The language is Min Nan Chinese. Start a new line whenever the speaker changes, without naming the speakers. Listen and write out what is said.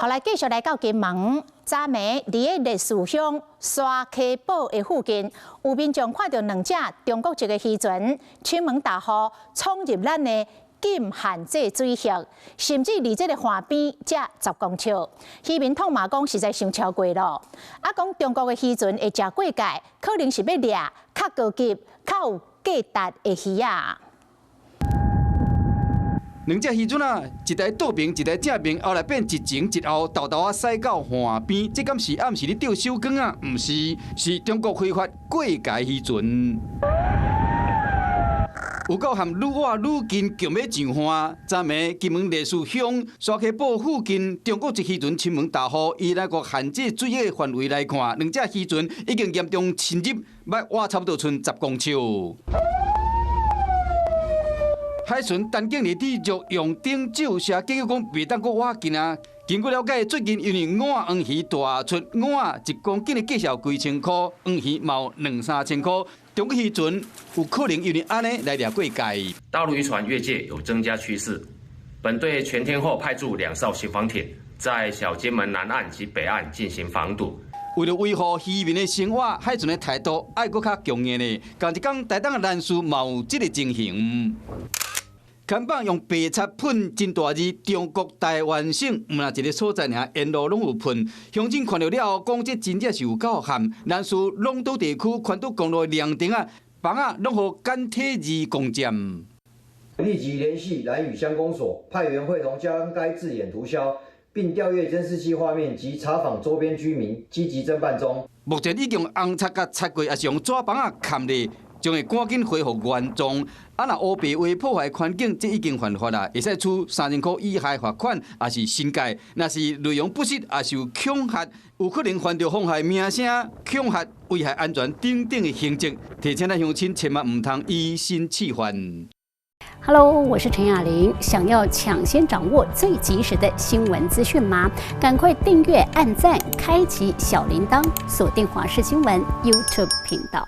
好來，繼續來到金門，昨暝佇个烈士鄉沙溪堡的附近，有民眾看著兩隻中國籍的漁船，傾盆大雨衝入咱的禁限制水域，甚至離這个岸邊才10公尺。漁民痛罵講實在傷超過囉。啊，講中國的漁船會食過界，可能是欲掠較高級、較有價值的魚仔。
兩隻漁船啊，一台倒爿，一台正爿，後來變一前一後，沓沓仔駛到岸邊，這敢是暗時咧釣手竿啊？毋是，是中國非法過界漁船。有夠譀愈倚愈近，強欲上岸。昨暝金門烈士鄉沙溪堡附近，中國籍漁船傾盆大雨，以那個限制水域範圍來看，兩隻漁船已經嚴重侵入，欲倚差不多賰10公尺。海巡單警佇佇用頂照射，結果講袂當閣倚近啊。根據了解，最近因為五仔黃魚大出，五仔一公斤的價數幾千箍，黃魚嘛有兩三千箍。中國漁船有可能因為按呢來掠過界。
大陸漁船越界有增加趨勢，本隊全天候派駐兩艘巡防艇，在小金門南岸及北岸進行防堵。
為了維護漁民的生活，海巡的態度愛閣較強硬呢。仝一工，台東的南勢嘛有這个情形。看板用白漆噴真大字，中國臺灣省，毋若一个所在爾，沿路攏有噴。鄉親看著了後，講這真正是有夠譀。南勢朗島地區寬島公路涼亭仔，房仔攏予簡體字攻佔。
立即聯繫蘭嶼鄉公所，派員會同將該字眼塗銷，並調閱監視器畫面及查訪周邊居民，積極偵辦中。
目前已經用紅漆共擦過，抑是用紙板仔崁咧，將會趕緊恢復原狀。啊，若烏白話破壞環境，這已經犯法啦，會使處3000箍以下罰款，抑是申誡。若是內容不實，抑是有恐嚇，有可能犯著妨害名聲、恐嚇、危害安全等等的刑責。提醒咱鄉親千萬毋通以身試法。
Hello，我是陳雅玲。想要搶先掌握最及時的新聞資訊嗎？趕快訂閱、按讚、開啟小鈴鐺，鎖定華視新聞 YouTube 頻道。